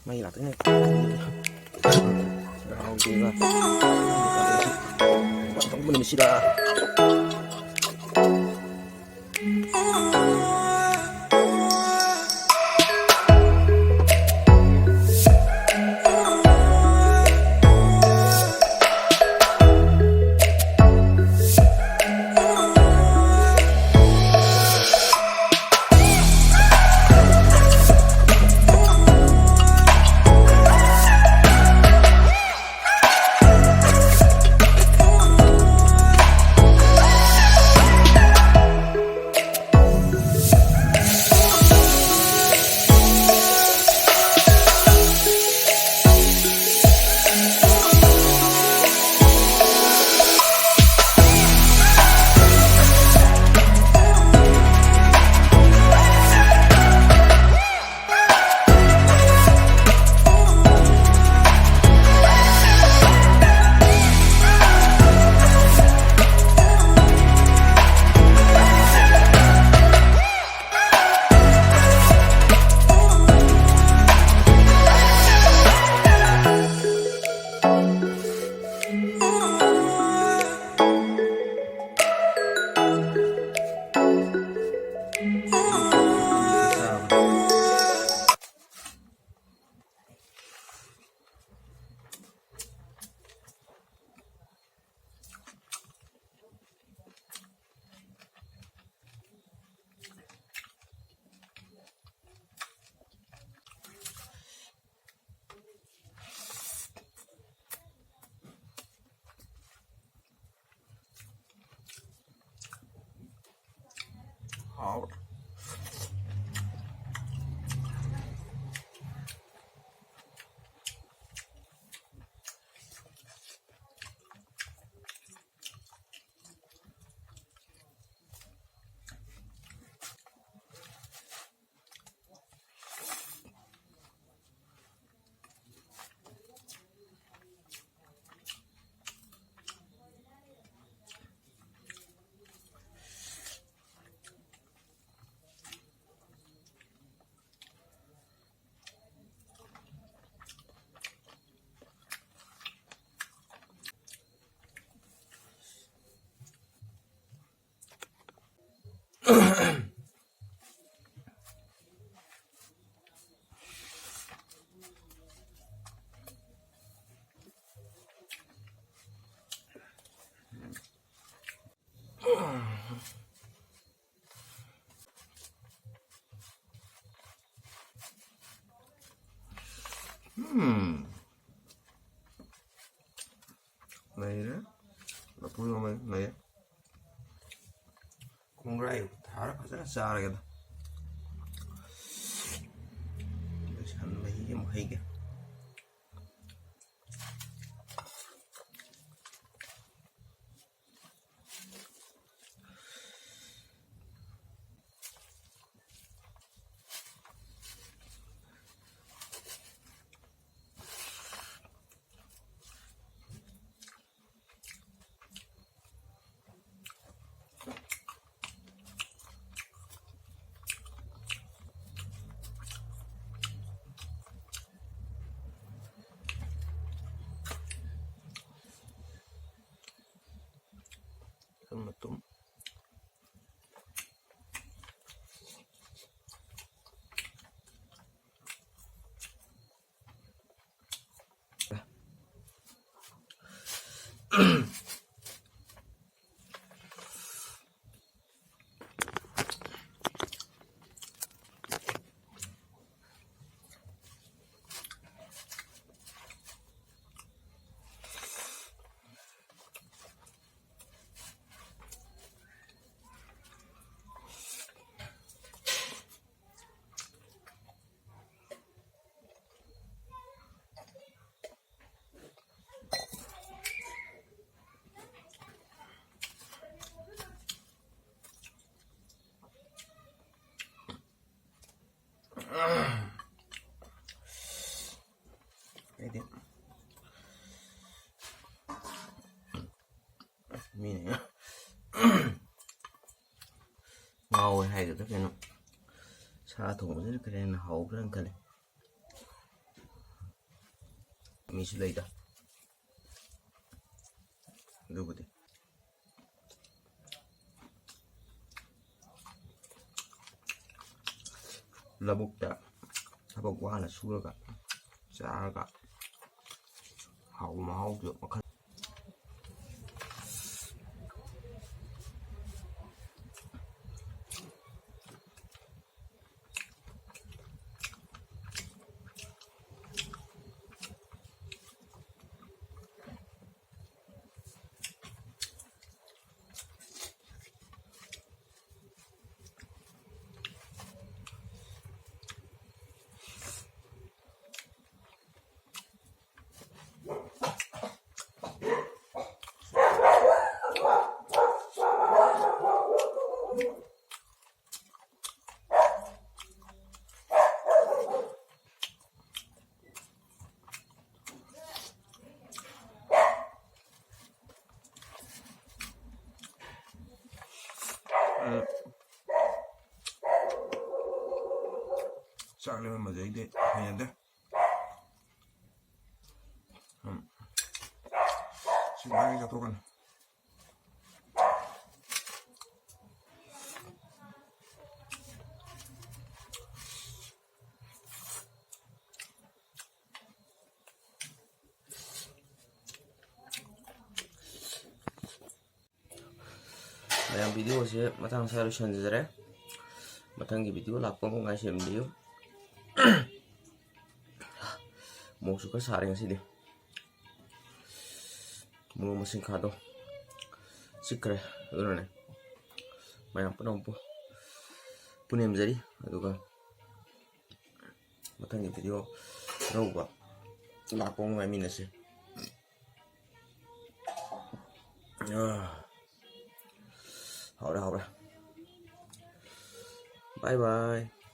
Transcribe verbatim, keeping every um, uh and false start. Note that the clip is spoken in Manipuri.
ꯃꯩ ꯂꯥꯛꯇꯣꯏꯅꯦ꯫ ꯍꯥꯎꯗꯦꯕ꯫ ꯇꯧꯕ ꯅꯨꯃꯤꯠꯁꯤꯗ꯫ ꯎꯝ꯫ ꯂꯩꯔꯦ꯫ ꯂꯐꯨ ꯏꯔꯣꯝꯕ ꯂꯩꯔꯦ꯫ ꯈꯣꯡꯒ꯭ꯔꯥꯏ ꯊꯥꯔ ꯐꯖꯅ ꯆꯥꯔꯒꯦꯗ꯫ ꯁꯟ ꯃꯍꯤ ꯑꯃꯨꯛ ꯍꯩꯒꯦ꯫ ꯃꯇꯨꯝ꯫ ꯑꯩꯗꯤ ꯃꯤꯅ ꯉꯥꯎꯋꯦ ꯍꯥꯏꯒꯗ꯭ꯔꯥ ꯀꯩꯅꯣ, ꯁꯥ ꯊꯣꯡꯕꯁꯤꯅ ꯈꯔ ꯍꯦꯟꯅ ꯍꯥꯎꯕ꯭ꯔꯥꯅ ꯈꯜꯂꯤ꯫ ꯃꯤꯁꯨ ꯂꯩꯗ ꯑꯗꯨꯕꯨꯗꯤ꯫ ꯂꯧꯕꯨꯛꯇ ꯊꯕꯛ ꯋꯥꯅ ꯁꯨꯔꯒ ꯆꯥꯔꯒ ꯍꯥꯎꯕ ꯃꯍꯥꯎꯗꯨ ꯃꯈꯜ꯫ ꯆꯥꯛ ꯂꯦꯝꯍꯟꯕꯁꯦ ꯑꯩꯗꯤ ꯍꯩꯅꯗꯦ꯫ ꯎꯝ꯫ ꯁꯤ ꯉꯥꯏ ꯆꯥꯊꯣꯛꯀꯅꯤ꯫ ꯃꯌꯥꯝ, video ꯁꯦ ꯃꯇꯥꯡ ꯁ꯭ꯋꯥꯏꯗ ꯂꯣꯏꯁꯤꯟꯖꯔꯦ꯫ ꯃꯊꯪꯒꯤ video ꯂꯥꯛꯄ ꯑꯃꯨꯛ ꯉꯥꯏꯁꯤꯟꯕꯤꯌꯨ꯫ ꯃꯣꯔꯣꯛꯁꯨ ꯈꯔ ꯁꯥꯔꯦ ꯉꯁꯤꯗꯤ꯫ ꯃꯣꯔꯣꯛ ꯃꯁꯤꯡꯈꯥꯗꯣ ꯆꯤꯛꯈ꯭ꯔꯦ, ꯑꯗꯨꯅꯅꯦ꯫ ꯃꯌꯥꯝ ꯄꯨꯝꯅꯃꯛꯄꯨ ꯄꯨꯅꯦꯝꯖꯔꯤ, ꯑꯗꯨꯒ ꯃꯊꯪꯒꯤ video ꯑꯅꯧꯕ ꯂꯥꯛꯄ ꯑꯃꯨꯛ ꯉꯥꯏꯃꯤꯟꯅꯁꯤ꯫ ꯑꯥ, ꯍꯥꯎꯔꯦ, ꯍꯥꯎꯔꯦ꯫ Bye bye꯫